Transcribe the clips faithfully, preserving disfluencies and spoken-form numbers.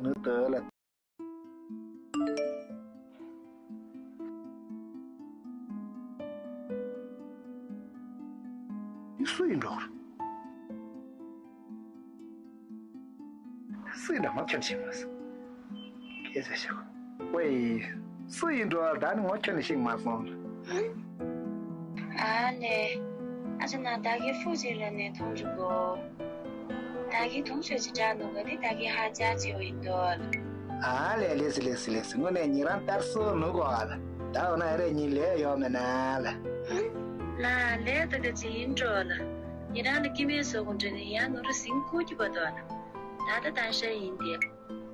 ནུ་དོ་ལ། སུ་ཡིན་འགྲོ། སུ་ཡིན་འགྲོ་མ་ཁྱོད་ཤེས་མ་སོང་། སྐད་ཆ་བཤད་གོ། ཝེ། སུ་ཡིན་འགྲོ་ད་ནི་ངོ་ཁྱོད་ནི་ཤེས་མ་སོང་། ཨ་ལེ། ཨ་ཅག་ན་ད་གི་ཧྥུ་ཅི་ར་ནས་མཐོང་འགྲོ་གོ། ད་གི་དུང་ཤོས་ཅི་དྲག་ནོ་ག་དེ་ད་གི་ཧ་ཅག་ཅིག་ཡིན་འདུག་ཨ་ལེ་ལེ་སི་ལེ་སི་ལེ་སི་དངོས་གནས་ཉི་རང་ལྟར་སོ་ནུ་གོ་ཨ་ལ། ད་འོ་ན་རེ་ཉིན་ལས་ཡོད་མེད་ན་ལ། ལ་ལས་ད་ག་ཅི་ཡིན་འགྲོ་ལ། ཉི་རང་ལ་སྐྱི་མེད་བཟོ་གོ་འདྲ་ནི་ཡང་ནུ་རུ་ཟིང་ཁུ་གི་བ་དོ་ལ། ད་ད་ད་ཤ་ཡིན་ཏེ།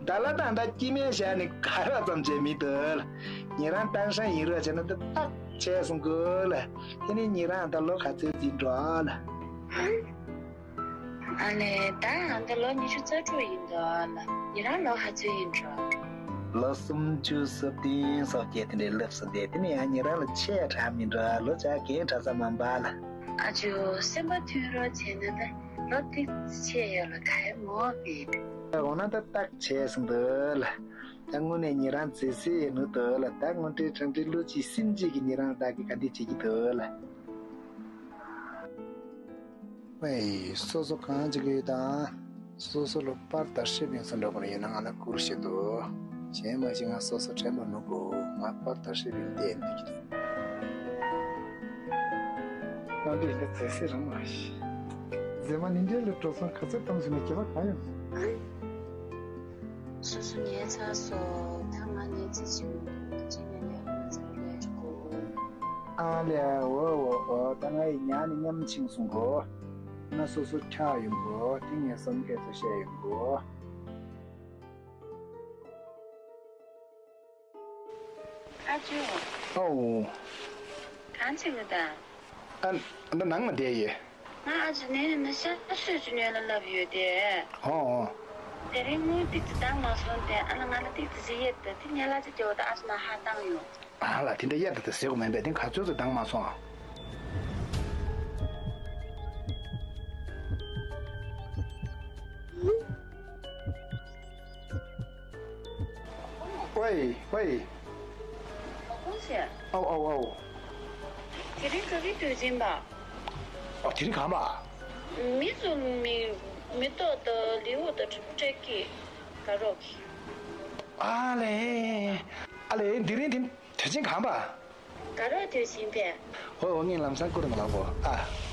ད་ལ་ད་ད་སྐྱི་མེད་ཤ་ནི་ག་ར་ཙམ་བྱས་མི་དོ་ལ། ཉི་རང་ལྟར་ཤ་ཡིན་རོགས་བྱས་ན་ད་ཏག་བྱས་སོང་གོ་ལ། དེ་ནི་ཉི་རང་ད་ལོ་ག་ཚོད་ཅིག་འགྲོ་ལ། ཨ་ལེ། ད་ཨ་ད་ལོ་ཉི་ཤུ་རྩ་དྲུག་ཡིན་འདུག་ཨ་ལ། ཉི་རང་ལོ་ག་ཚོད་ཡིན་འགྲོ། ལོ་སུམ་ཅུ་སོ་བདུན་སོ་བརྒྱད་དེ་འདྲའི་ལབ་སོང་སྟེ་དེ་ནི་ཡང་ཉི་རང་ལ་ཆེ་དྲགས་མི་འགྲོ་ལོ་ཆ་རྒན་དྲགས་ས་མ་འབའ་ལ། ཨ་ཅོ་སེམས་པ་མཐུན་རོགས་བྱས་ན་ད་ལོ་ཏིག་ཆེ་ཡོད་ལ་ག་ཡ་མོ་བི། འོ་ན་ད་ཏག་བྱས་སོང་འདུག་ལ། ད་དངོས་གནས་ཉི་རང་མཛེས་སེ་ནུ་དོ་ལ་ད་དངོས་འབྲེལ་དྲང་འབྲེལ་བློ་གཅིག་སེམས་གཅིག་གི་ཉི་རང་ད་གི་ག་འདི་བྱེད་ཀྱི་དོ་ལ། ཝེ། སོ་སོ་གང་བྱེད་ཀྱི་ཡོད་དང་། སོ་སོ་ལ་པར་དང་ཧྲི་པིན་སུ་འགྲོ་དགོས་ན་ཡོད་ན་ང་ལ་བསྐུར་ཞེས་འདུག་གཞན་མ་གཞི་ང་སོ་སོ་དྲན་པ་ནུ་གོ་ང་པར་དང་ཧྲི་པིན་བལྟས་འདུག་གི་འདུག་ང་འདི་ལ་མཛེས་སེ་རང་མ་ཤི། མཛེས་མ་ནི་འདྲེ་ལ་འགྲོ་སོང་ག་ཚོད་བཏང་སོང་ན་སྐྱེ་བ་གང་ཡོང་། སོ་སོ་ཉལ་ཚར་སོང་། ད་ང་ནས་ཙི་ཙི་མི་འདུག་ཅི་ནས་ལས་ཁུངས་ཚར་ལས་འགྲོ་དགོས། ཨ་ལས། འོ་འོ་འོ། ད་ང་ཡི་ཉག་ནི་མཉམ་ཕྱིན་སོང་གོ་ང་སོ་སོ་འཁྱག་ཡོང་གོ་དེ་ངས་བསམ་སྐད་ཚོ་བཤད་ཡོང་གོ་ཨ་ཅོ། ཨོ། གང་བྱེད་གི་ད། ཨ། འདི་ནང་ལ་བསྡད་ཡོད། ང་ཨ་ཅོ་ནས་ནི་ཤ་ཤོད་ཅིག་ཉོས་ལ་ལབ་ཡོད་དེ། ཨོ་ཨོ། དེ་རིང་དངུལ་ཏིག་ཙི་བཏང་མ་སོང་སྟེ་ཨ་ལ་ང་ལ་ཏིག་ཙི་ཞིག་ཡོད་དེ་དེ་ཉལ་ལ་ཅིག་སྐྱེ་བ་ད་ཨ་ཅོ་ན་ཧ་བཏང་ཡོང་། ཨ་ལ་དེ་འདྲ་གཡར་ད་དེ་ཟེར་གོ་མིན་པས་དེ་ག་ཚོད་ཙི་བཏང་མ་སོང་ཨ། ཝེ་ཝེ། ཨོ་ཁོང་ཆེ། ཨའོ་ཨའོ་ཨའོ། དེ་རིང་ག་གི་དུས་ཆེན་པ། ཨ་དེ་རིང་གང་པ། མི་ཚོ་མི་མི་ཏོག་དང་ལེའུ་དང་དྲིལ་བུ་སྤྲད་ཀྱི་ག་རོགས་ཀྱི། ཨ་ལེ། ཨ་ལེ་དེ་རིང་དེ་དུས་ཆེན་གང་པ། ག་རོགས་དུས་ཆེན་པས། ཨོ་ཨོ་ངས་ལམ་སང་སྐུ་རིང་ལགས་པོ་ཨ།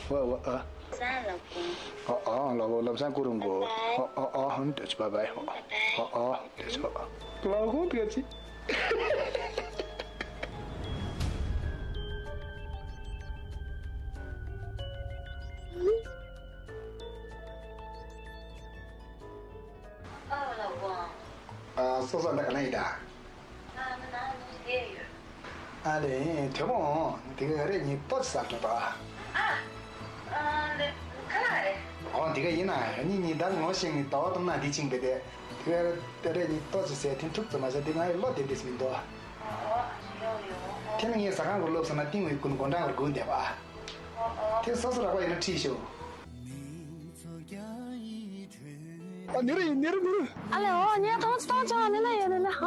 ཨོ་ཨོ་ཨ། ས་ལགས་པོ། ཨོ་ཨོ་ལགས་པོ་ལམ་སང་སྐུ་རིང་གོ། ཨོ་ཨོ་ཨོ་འདོད་ཆུ་བ་བའི་ཨོ། ཨོ་ཨོ་འདོད་ཆུ་བ། ལགས་པོ་འདོད་ཆི། ཨ་ལགས་པོ། ཨ་སོ་སོ་འདི་ག་ན་ཡིན་ད། ཨ་ནི་ནང་ནས་བསྡད་ཡོད། ཨ་ལེ་དོལ་པོ། དེ་ག་རེ་ཉིན་ཏོག་ཙམ་ཟ་འགྲོ་ད། ཨ། ཨ་ལེ། ཁ་ལག་རེད། ཨོ་དེ་ག་ཡིན་ན་ཉིན་ཉིན་ད་ངོ་ཤེས་ནི་ཟླ་བ་དང་ན་འདི་ཕྱིན་པས་དེ། དེ་ག་རེ་ཉིན་ཏོག་ཙམ་ཟས་དེ་འཁྲུག་ཙམ་མ་བྱས་དེ་ང་ཡི་བློ་བདེ་འདི་མི་འདུག་ཨོ་ཨོ་ཡོ་ཡོ། དེ་ནི་ངས་ཟ་ཁང་གི་སློབ་ཟེར་ན་ཏིང་བའི་ཀུན་དགོན་གྲང་བར་སྒུག་བསྡད་པ། ཨོ་ཨོ། དེ་སོ་སོ་རག་པ་ཡིན་ན་ཁྲིད་ཤོག་ཨ་ནི་རེད་ནི་རེད་ནི་རེད། ཨ་ལེ་ཨོ་ཉལ་ཐང་ཚི་ཐང་ཆང་ནི་ན་ཡོད་ནི་ན་ཧ།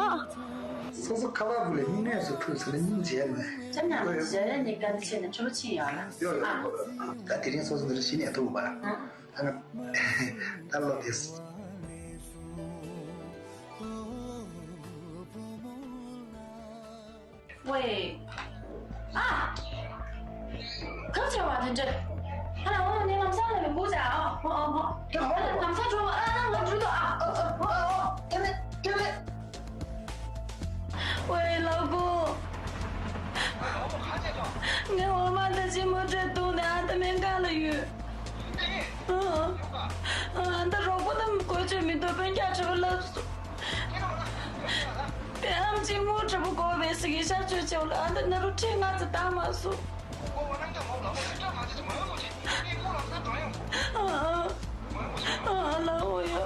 སོ་སོ་ཁ་བ་བུ་ལས་སྙིང་ནད་སུ་ཐུག་ཚེ་ན་སྙིང་རྗེ་མེད། ཅམ་ཉམས་ཞལ་རས་ནི་ཀ་ཆེ་ན་ཆོ་ཆི་ཡོད་ལ། ཡོད་ཡོད་ཡོད། ད་དེ་རིང་སོ་སོ་འདི་རུ་ཤི་ནས་ཐུག་པ། ད་ང་ད་ལོ་དེ། ཝེ། ཨ། ག་ཚོད་བ་དེ་འདྲ། ཨ་ལ་འོ་ནི་ལམ་སང་ལ་ཡོང་གུ་ཟ་ཨ། ཨོ་ཨོ་ཨོ། ཨ་ལ་ལམ་སང་འགྲོ་ཨ་ལ་ང་འགྲོ་དོ་ཨ། ཨོ་ཨོ་ཨོ། ཨོ་ཨོ། ཏེ་ལེ་ཏེ་ལེ། ཝེ་ལགས་པོ། ངའི་འོ་མ་དང་ཞིམ་མོ་སྤྲད་འདུག་ནས་ཨ་ད་སྨན་ཁང་ལ་ཡོད། ཨ་ད་རོགས་པོ་དང་གོ་ཆོད་མི་འདུག་དཔོན་རྒྱག་ཆོག་ལབ་སོང་། དེ་ཨམ་ཆི་མོ་གྲི་པོ་གོ་བས་སི་གི་ཤ་ཆོད་ཆེ་བ་ལ་ཨ་ད་ན་རུ་ཁྲི་ལྔ་ཙི་བཏང་མ་སོང་། ཨ་ཨ་ཨ་ལ་འོ་ཡོ།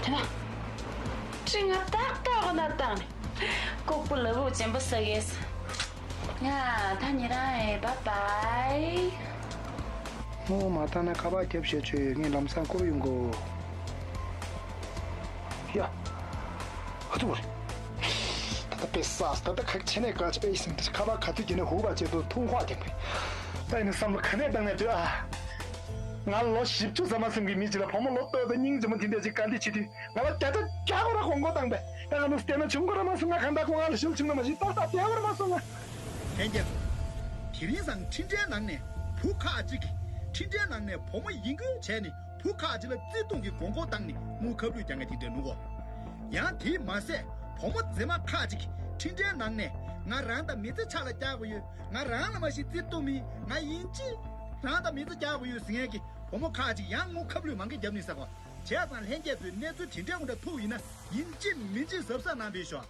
དེ་ན་ཁྲི་ལྔ་ཏག་ཏག་གོ་ན་བཏང་ནས་ལྐུགས་པོ་ལ་བུ་ཆེན་པོ་ས་གེས། ང་ད་ཉི་རང་ཨེ་བཱའི་བཱའི། ཨོ་མ་ད་ན་ཁ་པར་རྒྱབ་བྱས་བྱོས་ངས་ལམ་སང་སྐོར་ཡོང་གོ། ཡ། ཨ་ཐུ་བ་རེད། ད་ལྟ་དཔེ་བསགས། ད་ལྟ་ཁ་ཆེ་ནས་དགའ་ཆེ་ཨེ་ཟིན། ཁ་པར་ག་དུས་བརྒྱབ་ནས་ཧུག་པ་བྱེད་དུ་ཐུང་ཧོ་རྒྱག་པས། ད་ཡིན་ན་བསམ་བློ་ག་ནས་བཏང་ནས་སྡོད་ཨ། ང་ལོ་བཞི་བཅུ་ཙམ་མ་སོང་གི་མི་ཅིག་ལ་བུ་མོ་ལོ་སྟོད་དང་སྙིང་རྗེ་མོ་དེ་འདྲ་ཅིག་ག་འདི་བྱེད་དུས་ང་ལ་བརྒྱ་ཆ་བརྒྱ་སྐོར་ར་དགོངས་སྐོར་བཏང་པས། ད་ང་ནུ་བལྟས་ན་བྱུང་སྐོར་ར་མ་སོང་། ང་གང་ལྟར་ཁོང་ང་ལ་ཞུ་བྱུང་ན་མ་ཞུ་ཏག་ཏག་བལྟས་སྐོར་མ་སོང་ང་། ལྷན་རྒྱས་ཚོ། དེ་རིང་སང་འཕྲིན་ཕྲན་ནང་ནས་བུ་ཁག་ཅིག་གིས་འཕྲིན་ཕྲན་ནང་ནས་བུ་མོ་ཡིན་ཁུལ་བྱས་ནས་བུ་ཁག་ཅིག་ལ་བརྩེ་དུང་གི་དགོངས་སྐོར་བཏང་ནས་དངུལ་ཁ་བསླུས་རྒྱག་མཁན་དེ་འདྲ་ནུ་གོ། ཡང་དེས་མ་ཟད་བུ་མོ་མཛེས་མ་ཁག་ཅིག་གིས་འཕྲིན་ཕྲན་ནང་ནས་ང་རང་དང་མི་ཚེ་ཆག་ལ་བརྒྱབ་ཡོད། ང་རང་ལ་མ་ཞིག་བརྩེ་དུང་མེད། ང་ཡིན་གཅིག་རང་དང་མི་ཚེ་བརྒྱབ་ཡོད་ཟེར་མཁན་གྱི་བུ་མོ་ཁག་ཅིག་ཡང་དངུལ་ཁ་བསླུས་མང་གི་བརྒྱབ་ནས་ཟེར་གོ། བྱས་ཙང་ལྷན་རྒྱས་ཚོས་གནས་ཚུལ་དེ་འདྲ་འོ་འདྲ་ཐུག་ཡིན་ན་ཡིན་གཅིག་མིན་གཅིག་གཟབ་གཟབ་གནང་བས་ཤོག།